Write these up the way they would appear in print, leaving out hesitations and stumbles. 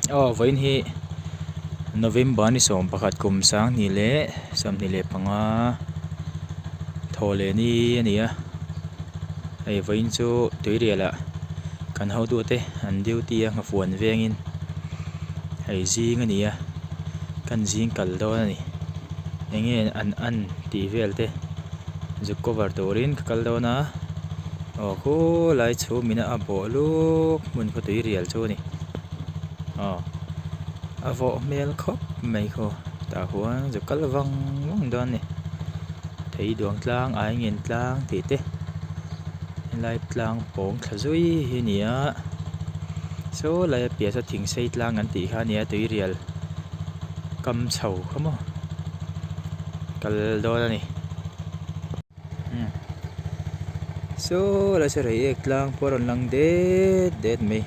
Aw vawiin hi November ni 11 kum 20 leh 25 thaw leh ni a ni a hei vawiin chu tuirial ah kan hotute an duty a nghafuan vengin hei zing a ni a kan zing kal dawn a ni eng nge an an tih vel te zuk cover turin ka kal dawn a aw khulai chhum in a bawh luk hmun khaw tui rial chu a ni aw a vawh hmel khawp mai khaw tah huan zuk kal vang vang dawn a ni thei duang tlang ai ngen tlang tih te helai tlang pawng thla zui hi a ni a saw laia piah saw thing sei tlang an tih kha a ni a tui rial kam chho kha maw kal dawn a ni. Saw lai saw reiek tlang pawh a rawn lang det det mai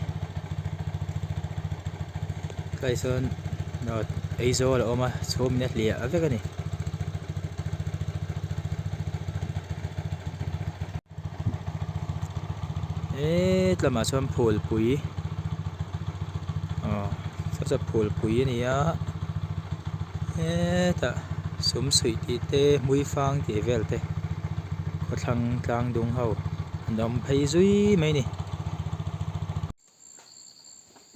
tlai sawn Aizawl a awm a chhum in a hliah vek a ni. He tlamah chuan phulpui aw saw saw phulpui a ni a hetah sumsuih tih te hmuifang tih vel te khawthlang tlang dung ho an awm phei zui mai a ni.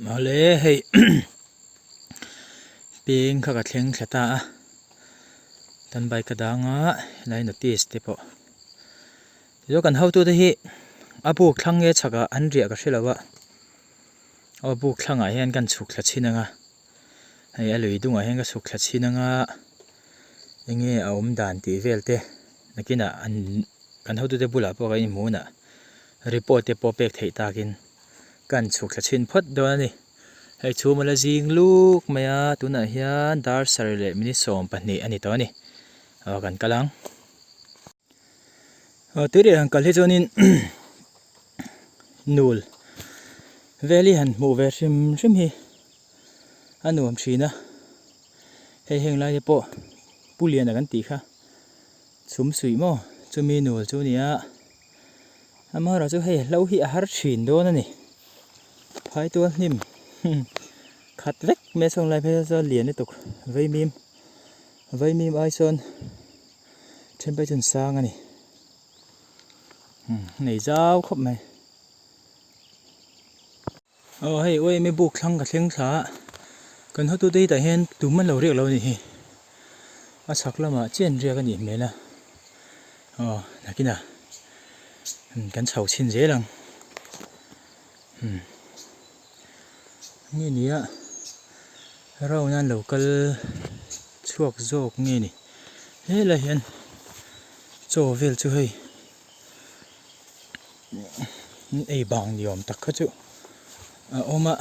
Mawle hei peng kha ka thleng thla ta a tan bike a dang a helai notice te pawh tichuan kan hotute hi a buk thlang nge chhakah an riah ka hre lo a aw buk thlangah hian kan chhuk thla chhin ang a hei a lui dungah hian ka chhuk thla chhin ang a enge a awm dan tih vel te nakinah an kan hotute bulah pawh kan inhmuh hunah report te pawh pek theih takin. Kan chhuk thla chhin phawt dawn a ni. Hei chhum a la zing luk mai a, tunah hian dar sarih leh minute 12 a ni tawh a ni. Aw kan kal ang. Aw tuireh han kal hi chuanin nul vel hi han hmuh ve hrim hrim hi a nuam thin a. Hei heng lai te pawh Pu Liana kan tih kha chhum suih maw chumi nul chu a ni a. Amaherawhchu hei hlo hi a har thin dawn a ni. Phaitual hnim khat vek mai a chhung lai phei chuan lian lutuk vaimim vaimim ai sawn then phei chuan sang a ni. Nei zau khawp mai. Aw hei uaimi buk thlang ka thleng thla a kan hotute hi tah hian tum an lo riak lo a nih hi a chhak lamah chian riak a nih hmel a aw nakinah kan chho chhin zel ang umm nge ni a round an lo kal chhuak zawk nge ni helai hian chaw vel chu hei. Ei bang ni awm tak kha chu a awm a.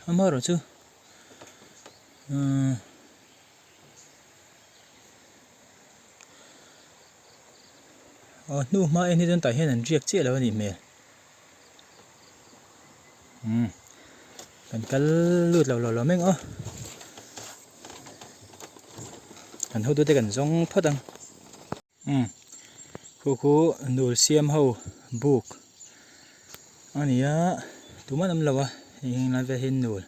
Amaherawh chu umm aw hnu hma en hi chuan tah hian an riak chiah lo a nih hmel. Umm kan kal lut lo lo lo meng aw kan hotute kan zawng phawt ang umm khu khu nul siam ho buk a ni a tumah an awm lo a hei heng lai vel hi nul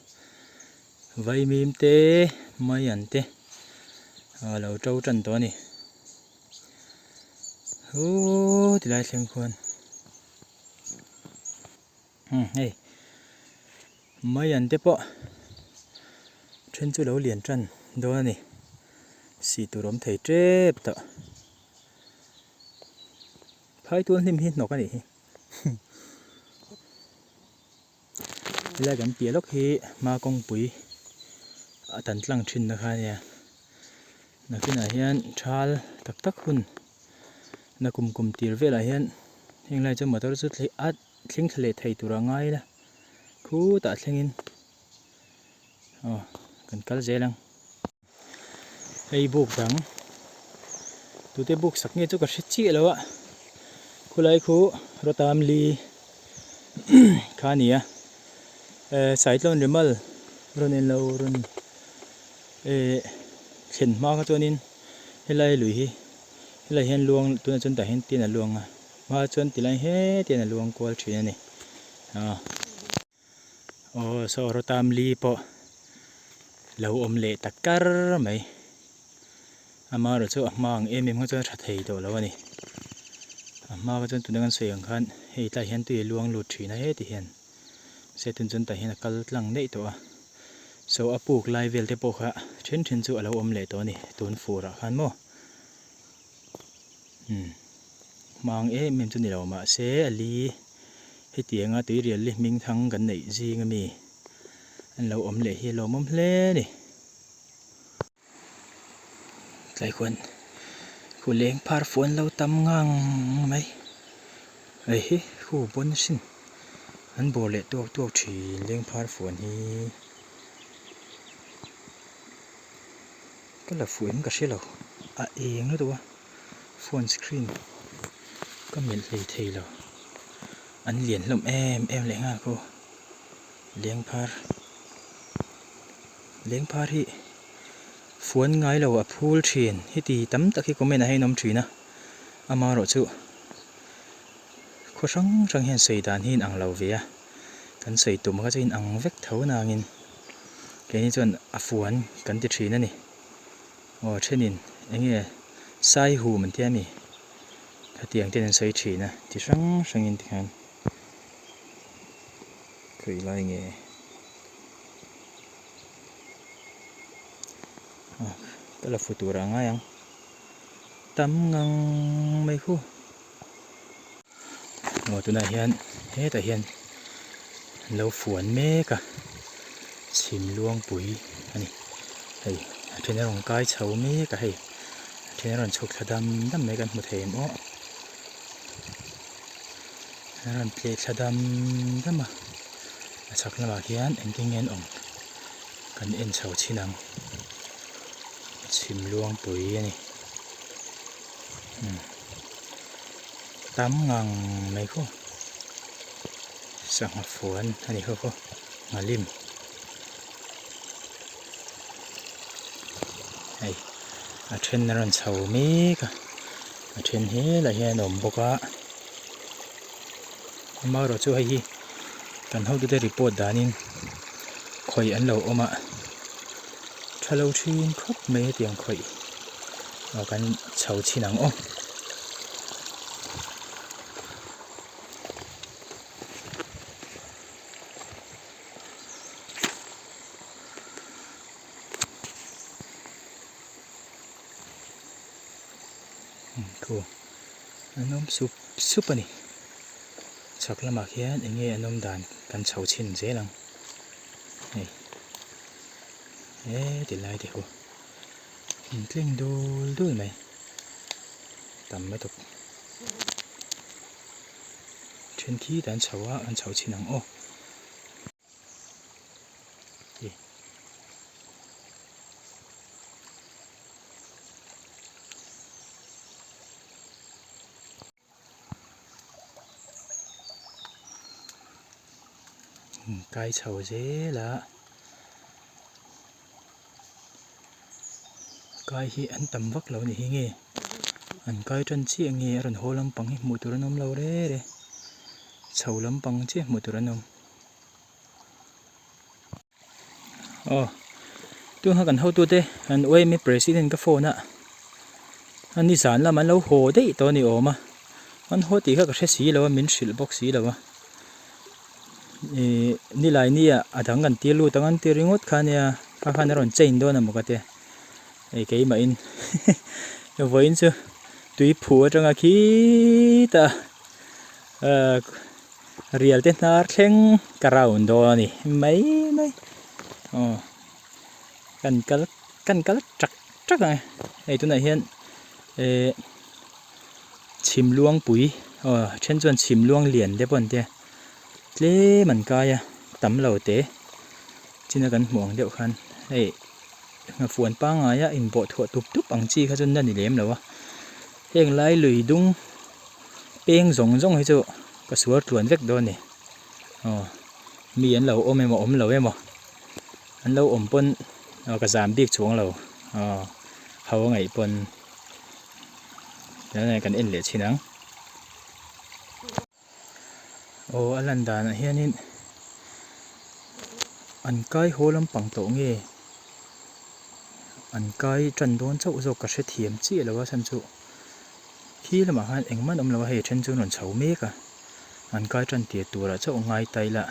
vaimim te maian te a lo to tan tawh a ni huu tilai thleng khuan. Umm hei maian te pawh then chu lo lian tan dawn a ni sih tur awm thei tep tawh phai tual hnim hi hnawk a nih hi helai kan piah lawk hi hma kawngpui a tan tlang thin na kha a nia nakinah hian thal tak tak hun na kum kum tir velah hian heng lai chuan motor chu a thleng thla leh thei tur a ngai ila khutah thlengin aw kan kal zel ang. Hei buk dang tute buk sak nge chu ka hre chiah lo a khulai khu rawtam li kha a ni a eh saitlawn rimal rawn en lo rawn eh thlen hma kha chuanin helai lui hi. Helai hian luang tunah chuan tah hian tin a luang a hma chuan tilai heti hian a luang kual thin a ni ah aw saw rawtam li pawh lo awm leh ta kar mai amaherawh chu a hma ang em em kha chuan a tha thei tawh lo a ni a hma kha chuan tuna kan sawi ang khan hei tlaiah hian tui a luang lut thin a heti hian. Se tun chuan tah hian a kal tlang daih tawh a so a puk lai vel te pawh kha then then chu a lo awm leh tawh a ni tun fur ah khan maw umm hmang em em chu ni lo mahse a li hetianga tuirial li hming thang kan neih zing ami an lo awm leh hi a lawmawm hle a ni. Tlai khuan khu leng phar fuan lo tam ngang mai hei hi khu pawn sin an bawr leh tuak tuak thin leng phar fuan hi ka la fuh em ka hre lo a eng lutuk a phone screen ka melh hlei thei lo an lian hlawm em em leh nghal khu leng phar. Lengphar hi fuan ngai lo a phul thin heti tam tak hi comment ah hian awm thin a amaherawh chu khaw hrang hrang hian sawi dan hi inang lo ve a kan sawi tum kha chu inang vek tho nangin keini chuan a fuan kan ti thin a ni aw thenin enge sai hum an tia mi khatiang ten an sawi thin a ti hrang hrangin tikhan khawi lai nge. Ka la fu tur ah ngai ang tam ngang mai khu aw tunah hian hetah hian an lo fuan mek a chhim luangpui a ni hei a then a rawn kai chho mek a hei a then a rawn chhuk thla dam dam mai kan hmu thei em aw a rawn tleh thla dam dam a. A chhak lamah khian engtin nge an awm kan en chho chhin ang chhim luangpui a ni umm tam ngang mai khaw sangha fuan a ni khaw khaw nghalim hei a then a rawn chho mek a a then helai hian a awm bawk a. Amaherawh chu hei hi kan hotute report danin khawih an lo awm a tha lo thin khawp mai hetiang khawih aw kan chho chhin ang aw. Thu an awm sup sup a ni chhak lamah khian eng nge an awm dan kan chho chhin zel ang hei he ti lai te hu in tling dul dul mai tam lutuk then khi tan chho a an chho chhin ang aw. Kai chho zel a kai hi an tam vak lo ni hi nge an kai tan chiah nge a rawn haw lampang hi hmuh tur an awm lo rere chho lampang chiah hmuh tur an awm. Aw tun kha kan hotute an UAMI president ka phone a a nizan lam an lo haw daih tawh a ni awm a an haw tih kha ka hre si lo a min hrilh bawk si lo a ih nilai nia a dang kan tir lut ang an ti ringawt kha ania kha khan a rawn change dawn a maw ka tia hei keimahin vawiin chu tui phu atanga khitah ah. Rial te hnar thleng ka round dawn a ni mai mai aw kan kal kan kal tak tak ang e hei tunah hian ehh chhim luangpui aw a then chuan chhim luang lian te pawh an tia tlem an kai a tam lo te china kan hmuh ang deuh khan hei nghafuan pangngaia inbawh thuah tup tup ang chi kha chu na ni lem lo a heng lai lui dung. Peng zawng zawng hi chu ka suar tluan vek dawn a ni aw mi an lo awm emaw awm lo emaw an lo awm pawn aw ka zam bik chuang lo aw ho a ngaih pawn Tunah kan en leh chhin ang. Aw a lan danah hianin an kai haw lampang tawh nge an kai tan dawn chauh zawk ka hrethiam chiah lo a chhan chu khi lamah khan engmah an awm lo a hei then chu an rawn chho mek a an kai tan tir turah chauh ngai ta ila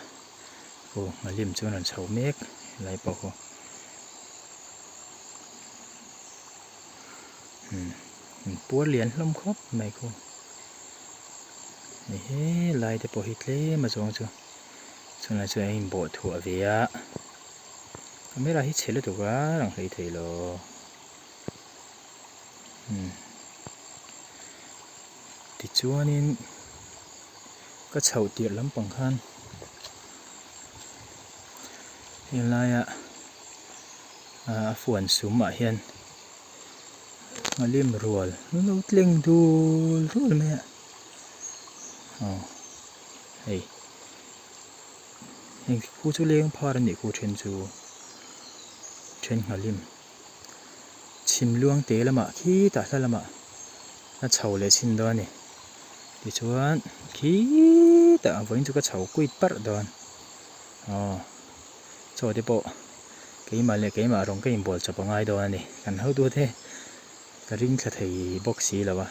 aw nghalim chu an rawn chho mek helai pawh khu. Umm an puar lian hlawm khawp mai khu hei helai te pawh hi tlem a zawng chu chulai chuan a inbawh thuah ve a camera hi chhe lutuk a lang hlei thei lo umm tichuanin ka chhoh tirh lampang khan helaia a fuan sum ah hian a lim rual lo tleng dul dul mai a aw hei heng khu chu leng phar a nih khu then chu then nghalim chhim luang te lamah khitah hla lamah a chho leh chhin dawn a ni tichuan khitah vawiin chu ka chho kuit parh dawn aw. Chaw te pawh keimah leh keimah rawng ka inbual chawp a ngai dawn a ni. Kan hotute ka ring thla thei bawk si lo a.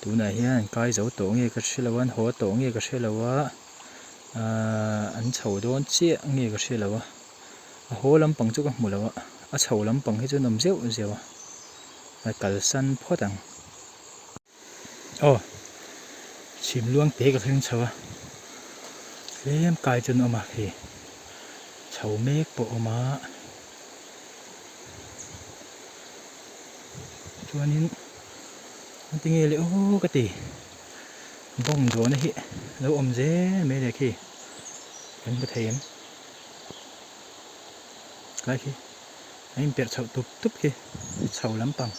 Tunah hian an kai zo tawh nge ka hre lo a, an haw tawh nge ka hre lo a, ahh an chho dawn chiah nge ka hre lo a. A haw lampang chu ka hmu lo a, a chho lampang hi chu an awm zeuh zeuh a, a kalsan phawt ang. Aw chhim luang te ka thleng chho a tlem kai chu an awm a hei chho mek pawh a awm a chuanin engtinge le aw ka ti bawng dawhna hi lo awm zel mai le khi kan hmu thei em tlai khi a inperh chhoh tup tup khi chho lampang.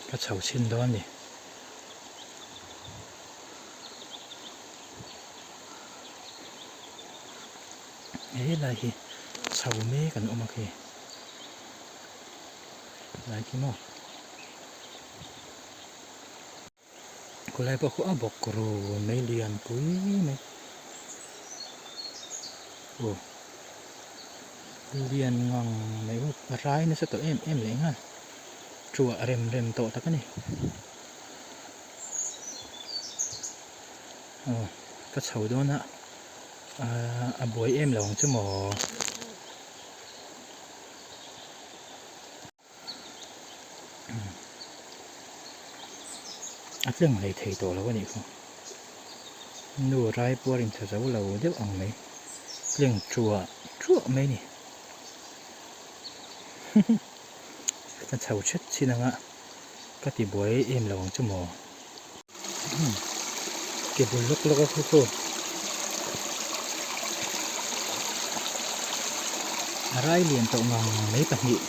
Ka chho chhin dawn a ni. Helai hi chho mek an awm a khi. Helai khi maw. Khawlai pawh khu a bawk run mai lian pui mai aw lian ngang mai bawk a rai nasa tawh em em leh nghal thuah rem rem tawh tak a ni aw ka chho dawn a ahh a buai em lo ang chu maw. A tleng hlei thei tawh lo a nih kha. Nu rai puar in tha zo lo deuh ang mai. Tleng truah truah mai a ni. Ka chho thet chin anga ka ti buai em lo ang chu maw. Ke bul lawk lawk a khu khu. A rai lian tawh ngang mai pahnih.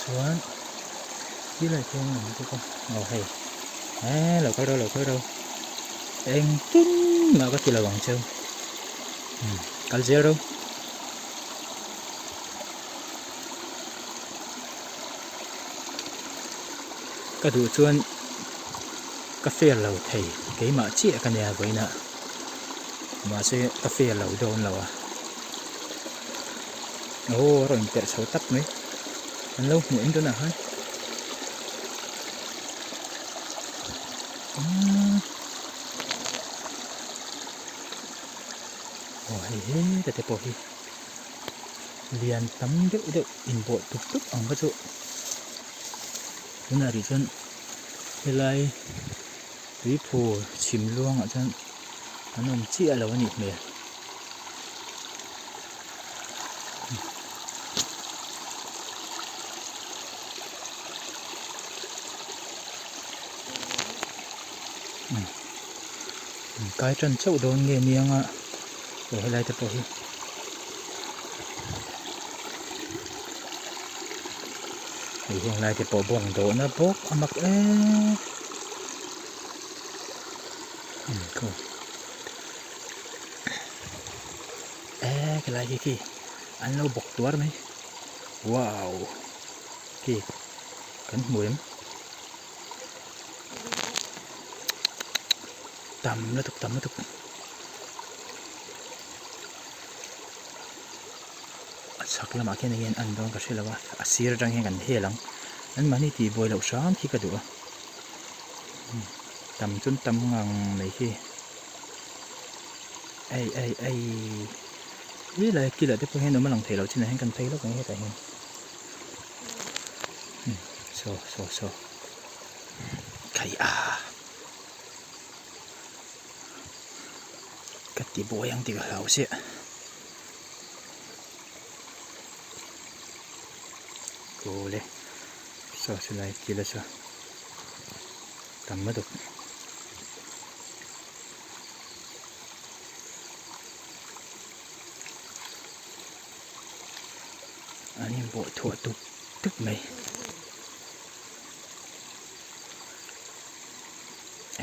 Chuan khilai khian an awm bawk a. Aw hei. Eee lo kal ro lo kal ro. Engtin mah ka ti lo ang cheu. Kal zel ro. Ka duh chuan ka fair lo thei keimah chiah ka nia vawiinah mahse ka fair lo dawn lo a aw a rawn perh chho tap mai an lo hmuh em tunah khan umm aw hei heta te pawh hi. Lian tam deuh deuh inbawh tup tup ang kha chu tunah rih chuan helai tuiphu chhim luangah chuan an awm chiah lo a nih hmel. Kai tan chauh dawn nge niang a. Aw helai te pawh hi hei heng lai te pawh bawng dawhna bawk a mak em. Umm khaw eee helai hi khi an lo bawk tuar mai wow khi kan hmu em tam lutuk tam lutuk a chhak lamah khian enge an en dawn ka hre lo a a sir atang hian kan hel ang an mahni tih buai loh hram khi ka duh a tam chu an tam ngang mai khi ei ei ei helai kilah te pawh hian awm a lang thei lo chinah hian kan phei lawk ang hetah hian saw saw saw khai a ka ti buai ang tih ka hlau chiah. Awle saw silai kil a saw tam lutuk. An inbawh thuah tup tup mai.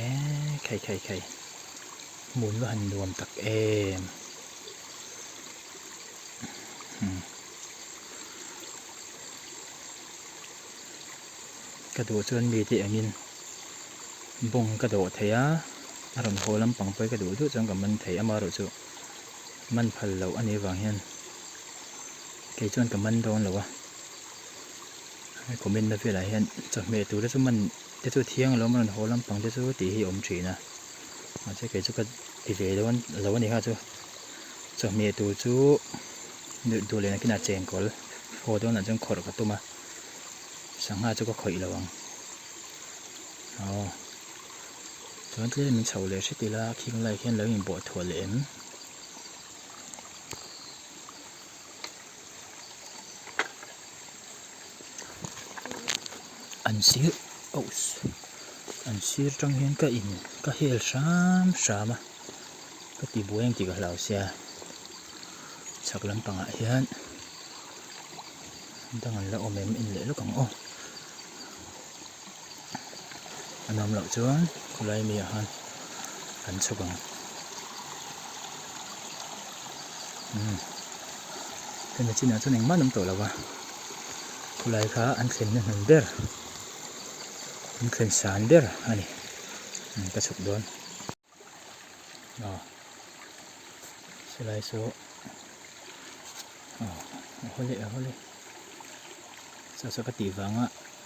Eee khai khai khai hmun va han nuam tak em. Ka duh chuan mite engin bawng ka dawh thei a, a rawn haw lampang pawh hi ka duh duh chuan ka man thei amaherawh chu man phal loh a nih avang hian kei chuan ka man dawn lo a, comment na velah hian chawhmeh tur te chu man te chu thiang alawm a rawn haw lampang te chu tih hi a awm thin a, mahse kei chu ka ti ve dawn lo a ni kha chu. Chawhmeh tur chu duh leh nakinah chengkawl haw dawnah chuan khawrh ka tum a, sangha chu ka khawih lo ang. Aw chuan tlem in chho leh hret ila khing lai khian lo inbawh thuah leh em. An sir ohh an sir tang hian ka in ka hel hram hram a. Ka ti buai ang tih ka hlau sia chhak lampangah hian dang an la awm em en leh lawk ang aw an awm loh chuan khawlai mi ah khan kan chhuk ang umm hemi chinah chuan engmah an awm tawh lo a khawlai kha an thlenna hnun ber an thlen san ber a ni ka chhuk dawn. Aw silai saw aw a haw leh a haw leh saw saw ka tih vanga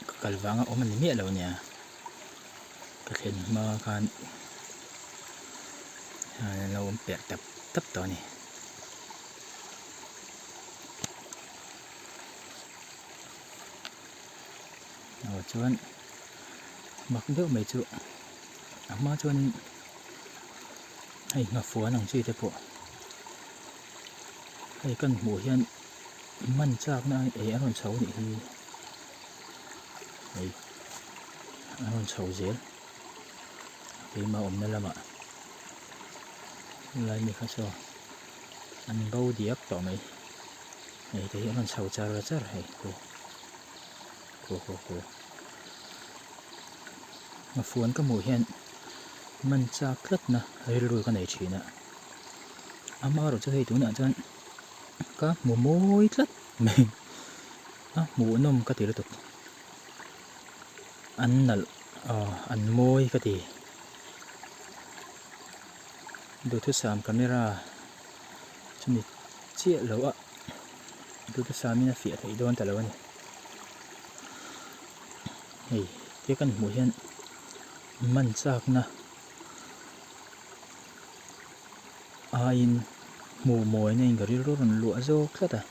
ka kal vanga awm a ni miah lo ania ka thlen hma khan an lo awm perh tap tap tawh a ni. Aw chuan mak deuh mai chu a hma chuanin hei nghafuan ang chi te pawh hei kan hmuh hian man chakna ei a rawn chho a nih hi hei a rawn chho zel keimah awmna lamah helai mi kha saw an bo diak tawh mai hei te hi a rawn chho char char hei khu khu khu khu. Nghafuan ka hmuh hian man chak tlatna rilru ka nei thin a, amaherawh chu hei tunah chuan ka hmu mawi tlat mai a hmuhnawm ka ti lutuk an nalh aw an mawi ka ti duhthusam camera chumi chiah loh a duhthusam in a fiah theih dawn ta lo a ni. Hei tia kan hmuh hian man chakna aiin hmuh mawina in ka rilru rawn luah zawk tlat a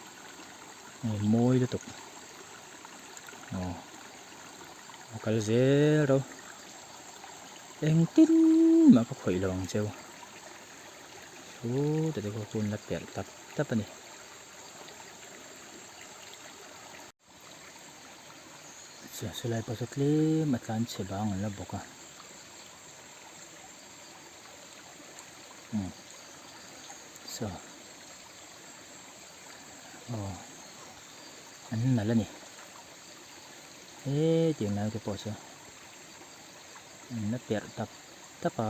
hei mawi lutuk aw a kal zel rau engtin mah ka khawih lo ang cheu chu tete pawh hun la perh tap tap a ni. Silai pawh chu tlem a tlan chhe bang an la bawk a umm saw aw an nalh a ni hetiang lai te pawh chu an la perh tap tap a.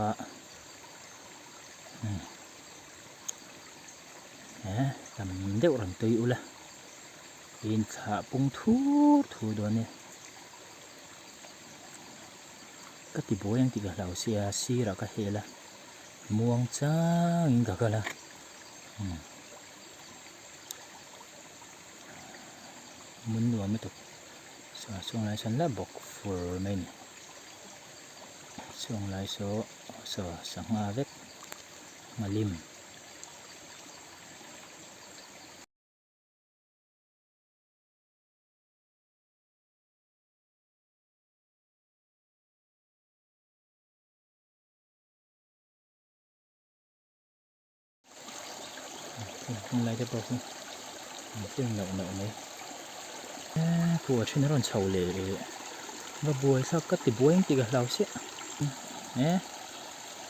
He tam deuh rawn tui ula inthlah pung thur thur dawn e. Ka ti buai ang tih ka hlau sia sirah ka hel a muang changin ka kal a. Hmun nuam lutuk saw chung lai sawn la bawk fur mai a ni chung lai saw saw sangha vek nghalim. Hmun lai te pawh khi an tleng neuh neuh mai khu a then a rawn chho leh va buai thlak ka ti buai ang tih ka hlau chiah e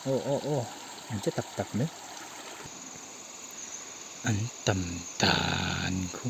aw aw aw an che tak tak mai an tam dan khu.